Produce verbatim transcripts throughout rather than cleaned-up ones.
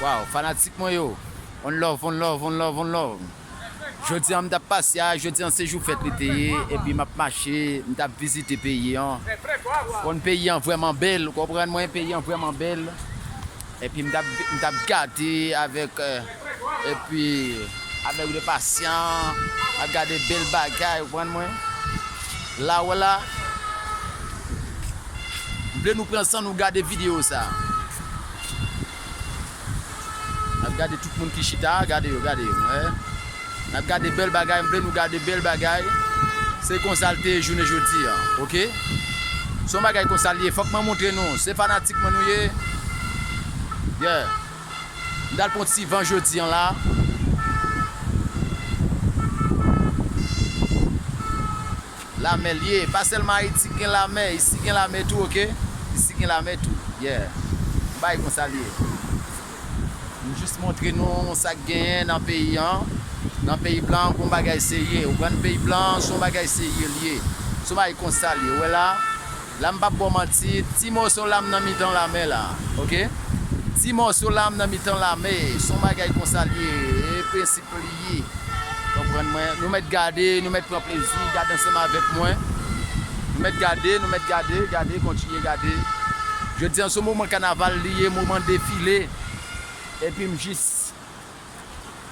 Waw, fanatik mwen yo. One love, one love, one love, one love. Jodi a m t ap pase a, jodi a se jou fèt li te ye, epi m ap mache, m t ap vizite peyi an. Konn peyi an vrèman bèl, ou konprann mwen, peyi an vrèman bèl. Epi m t ap, m t ap gade avèk, eh, epi avèk de pasyan, m ap gade bèl bagay, ou konprann mwen. La, wè la, m vle nou pran san nou gade videyo sa. N ap gade tout moun ki chita, gade yo, gade yo, wè. N ap gade bèl bagay, m vle nou gade bèl bagay. Se konsa l te ye jounen jodi a, oke? Se yon bagay konsa l ye, fòk mwen montre nou. Se fanatik mwen nou ye. Yeah. M t al pran ti van jodi a la. Lamè l ye. Pa sèlman Ayiti ki gen lamè, isi gen lamè tou, oke? Isi gen lamè tou. Yeah. Bay konsa l ye. M jis montre nou sa k genyen nan peyi an. Nan peyi blan, gon bagay serye. Ou konprann, peyi blan, se yon bagay serye l ye. Se yon bagay konsa l ye. Ou wè la? La m p ap ba w manti, ti mòso la m nan mitan lamè la, oke? Ti mòso la m nan mitan lamè, se yon bagay konsa l ye, e prensip li ye. Konprann mwen, nou mèt gade, nou mèt pran plezi, gade ansanm avèk mwen. Nou mèt gade, nou mèt gade, gade, kontinye gade. Jodi a se moman kanaval li ye, moman defile. Epi m jis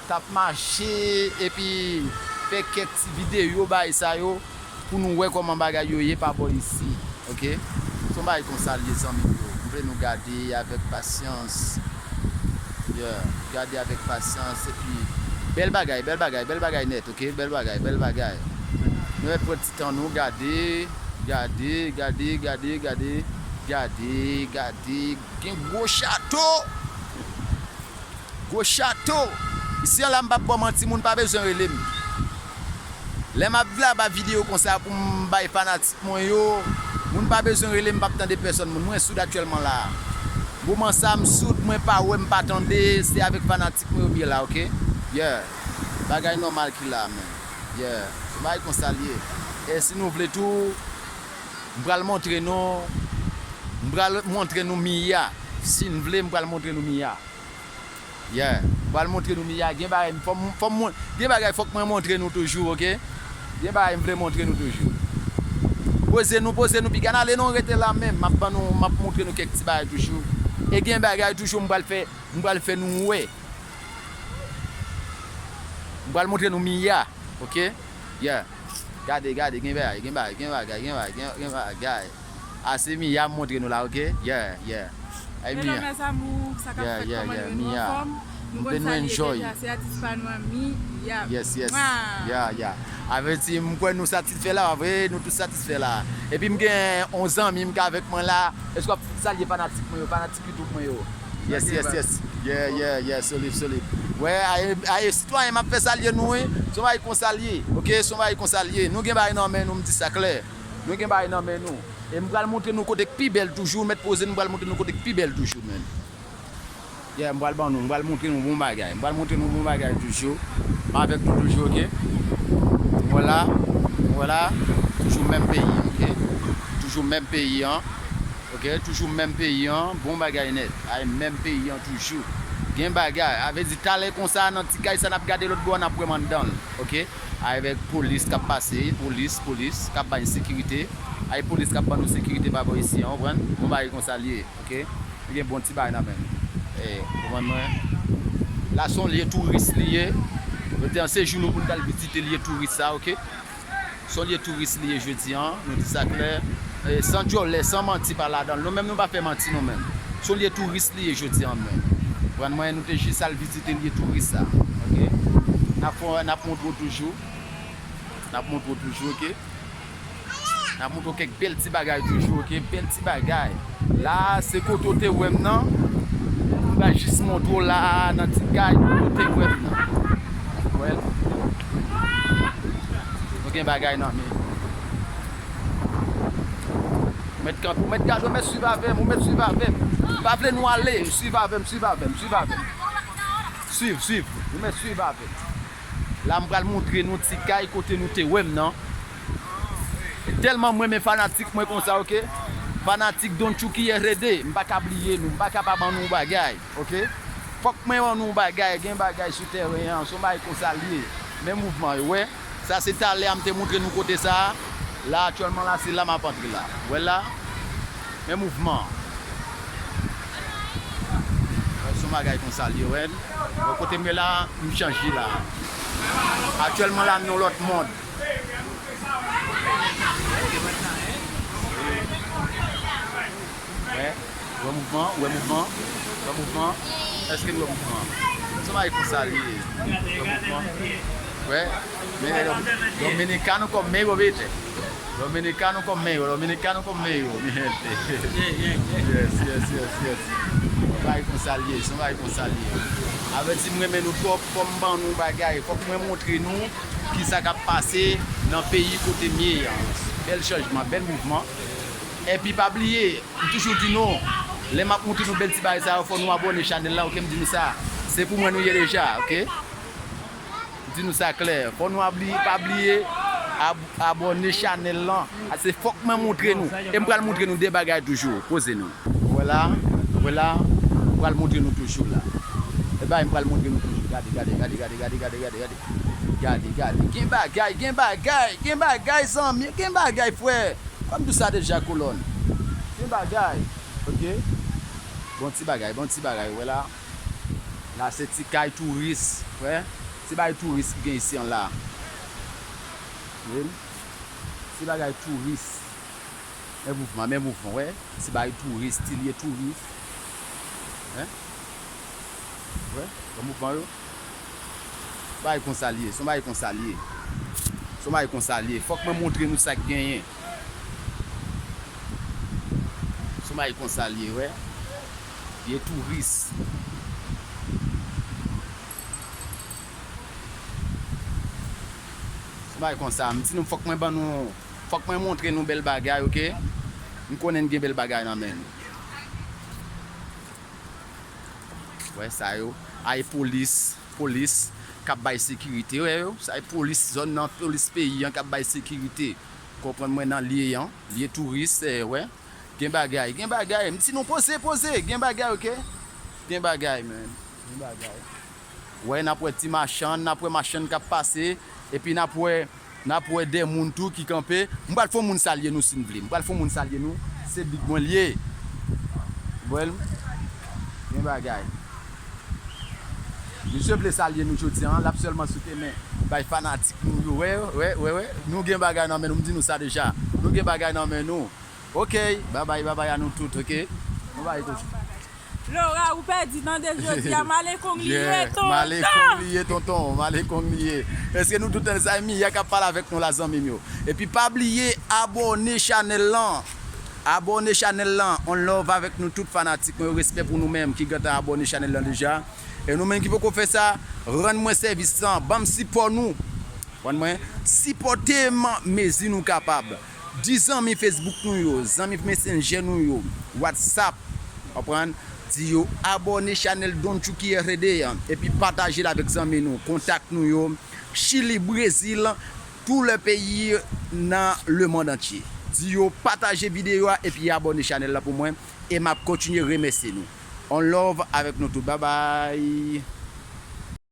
t ap mache epi fè kèk ti videyo bagay sa yo pou nou wè kòman bagay yo ye pa bò isi, oke? Se yon bagay konsa l ye, zanmi m yo. M vle nou gade avèk pasyans. Yeah, gade avèk pasyans epi bèl bagay, bèl bagay, bèl bagay nèt, oke? Bèl bagay, bèl bagay. Nou mèt pran ti tan nou gade, gade, gade, gade, gade, gade, gade. Gen gwo chato. Gwo chato! Isi an la m p ap ba w manti, moun pa bezwen rele m. Lè m ap vle ap ba videyo konsa pou m bay fanatik mwen yo, moun pa bezwen rele m, m p ap tande pèsòn moun. Mwen soud aktyèlman la. Moman sa m soud, mwen pa wè, m pa tande, se avèk fanatik mwen yo m ye la, oke? Yeah. Bagay nòmal ki la, men. Yeah. Se bagay konsa l ye. E si nou vle tou, m pral montre nou, m pral montre nou Mia. Si n vle, m pral montre nou Mia. Yeah. Pral montre nou Mia, gen bagay, fò m, fò m mon-, gen bagay fòk mwen montre nou toujou, oke? Gen bagay m vle montre nou toujou. Poze nou, poze nou, piga n ale non, rete la menm. M ap ban nou, m ap montre nou kèk ti bagay toujou. E gen bagay toujou m pral fè, m pral fè nou wè. M pral montre nou Mia, oke? Yeah. Gade, gade, gen bagay, gen bagay, gen bagay, gen bagay, gen, gen bagay. A, se Mia m montre nou la, oke? Yeah, yeah. Ay, Mia. Hello, mes amours, sa k ap fèt, kòman nou ye, nou anfòm? Nou konn sa nou ye deja, se atis pa nou an, Mia. Yes, yes. Yeah, yeah. Avèti, m kwè nou satisfè la, pa vre, nou tout satisfè la. Epi m gen yon zanmi m k avèk mwen la. Èske w ap salye fanatik mwen yo, fanatik YouTube mwen yo? Yes, yes, yes. Yeah, yeah, yeah, solid, solid. Wè, aye, aye, sitwayen, m ap fè salye nou, wi. Se yon bagay konsa l ye, oke? Se yon bagay konsa l ye. Nou gen bagay nan men nou, m di sa klè. Nou gen bagay nan men nou. E m pral montre nou kote k pi bèl toujou, mèt poze nou, m pral montre nou kote k pi bèl toujou, menm. Yeah, m pral ban nou, m pral montre nou bon bagay. M pral montre nou bon bagay toujou. M avèk nou toujou, oke? Vwala, vwala. Toujou menm peyi an, oke? Toujou menm peyi an. Oke, toujou menm peyi an, bon bagay nèt. Ay, menm peyi an toujou. Gen bagay, a vle di talè konsa nan ti kay sa n ap gade lòt bò a, n ap wè m anndan l. Oke? Avèk polis k ap pase, polis, polis k ap bay sekirite. Ay, polis k ap ban nou sekirite pa bò isi an, ou konprann? Bon bagay konsa l ye, oke? Nou gen bon ti bagay nan men nou. E, ou konprann mwen? La se yon lye touris li ye. Yo te an sejou nou pou n t al vizite lye touris sa, oke? Se yon lye touris li ye jodi an, nou di sa klè. E, san djòlè, san manti pa ladan l. Nou menm nou pa fè manti nou menm. Se yon lye touris li ye jodi an menm. Konprann mwen, nou te jis al vizite lye touris sa. Oke? N ap fè, n ap montre w toujou. N ap montre w toujou, oke? N ap montre w kèk bèl ti bagay toujou, oke? Bèl ti bagay. La, se kote w te wè m nan. M va jis montre w la, nan ti kay, kote w te wè m nan. Wè l? Nou gen bagay nan men. Ou mèt kanpe, ou mèt gade, ou mèt swiv avè m, ou mèt swiv avè m. M pa vle nou ale, swiv avè m, swiv avè m, swiv avè m. Swiv, swiv, ou mèt swiv avè m. La, m pral montre nou ti kay kote nou te wè m nan. Tèlman m renmen fanatik mwen konsa, oke? Fanatik Don Chucky R D, m pa ka bliye nou, m pa ka pa ban nou bagay, oke? Fòk mwen ban nou bagay, gen bagay sou tèren an, se yon bagay konsa l ye. Men mouvman yo, wè. Sa se talè a m te montre nou kote sa a. La, aktyèlman la, se la m ap antre la. Wè la. Men mouvman. Wè, se yon bagay konsa l ye, wè. Bon, kote m ye la, m chanje la. Aktyèlman la, m nan lòt mond. Wè, wè mouvman, wè mouvman, wè mouvman. Èske n wè mouvman? Se yon bagay konsa l ye. Wè mouvman. Wè, men Dominikano con meyo, viste. Dominikano con meyo, Dominikano con meyo, mi gente. Yes, yes, yes, yes. Se yon bagay konsa l ye, se yon bagay konsa l ye. Avèti m renmen nou twòp, fò m ban nou bagay, fòk mwen montre nou kisa k ap pase nan peyi kote m ye an. Bèl chanjman, bèl mouvman. Epi pa bliye, m toujou di nou, lè m ap montre nou bèl ti bagay sa yo, fò nou abòne chanèl la, oke, m di nou sa. Se pou mwen nou ye deja, oke? M di nou sa klè. Fò nou abli-, pa bliye ab-, abòne chanèl lan. A, se fòk mwen montre nou. E m pral montre nou de bagay toujou. Poze nou. Vwala, vwala. M pral montre nou toujou la. E bay, m pral montre nou toujou. Gade, gade, gade, gade. Gade, gade. Gen bagay, gen bagay, gen bagay, zanmi. Gen bagay, frè. Kòm di sa deja, kolòn. Gen bagay. Oke. Bon ti bagay, bon ti bagay. Vwala. La se ti kay touris, wè. Se bagay touris ki gen isi an la. Wi. Se bagay touris. Men mouvman, men mouvman, wè. Se bagay touris, ti lye touris. Hein? Wè, wè mouvman yo. Bagay konsa l ye, se yon bagay konsa l ye. Se yon bagay konsa l ye. Fòk mwen montre nou sa k genyen. Se yon bagay konsa l ye, wè. Lye touris. Se yon bagay konsa. M di nou fòk mwen ban nou, fòk mwen montre nou bèl bagay, oke? M konnen n gen bèl bagay nan men nou. Wè sa yo. A e polis, polis k ap bay sekirite, wè yo. Sa e polis zòn nan, polis peyi an k ap bay sekirite. Konprann mwen nan lye an, lye touris, eh, wè. Gen bagay, gen bagay. M di nou poze, poze, gen bagay, oke? Gen bagay, man. Gen bagay. Wè, n ap wè ti machann, n ap wè machann k ap pase, epi n ap wè, n ap wè de moun tou ki kanpe. M pral fè yon moun salye nou si n vle. M pral fè yon moun salye nou. Se big mwen l ye. Wè l. Gen bagay. Misye vle salye nou jodi a, l ap sèlman soute men bay fanatik nou yo. Wè, wè, wè, wè. Nou gen bagay nan men nou, m di nou sa deja. Nou gen bagay nan men nou. Ok, babay, babay a nou tout, ok? Nou bay tout. Laura, ou pèdi tande jodi a, malekong li ye, tonton. Malekong li ye, tonton, malekong li ye. Èske nou tout tande sa? E Miya k ap pale avèk nou la, zanmi m yo. Epi pa bliye abòne chanèl lan. Abòne chanèl lan. On love avèk nou tout fanatik mwen yo. Respè pou nou menm ki gentan abòne chanèl lan deja. E nou menm ki poko fè sa, rann mwen sèvis lan, ban m sipò nou. Konprann mwen? Sipòte m mezi nou kapab. Di zanmi Facebook nou yo, zanmi Messenger nou yo, WhatsApp, konprann? Di yo abòne chanèl Don Chucky R D an, epi pataje l avèk zanmi nou, kontak nou yo, Chili, Brezil, tout lè peyi nan le monde entier. Di yo pataje videyo a epi abòne chanèl la pou mwen, e m ap kontinye remèsye nou. On love avèk nou tout. Babay.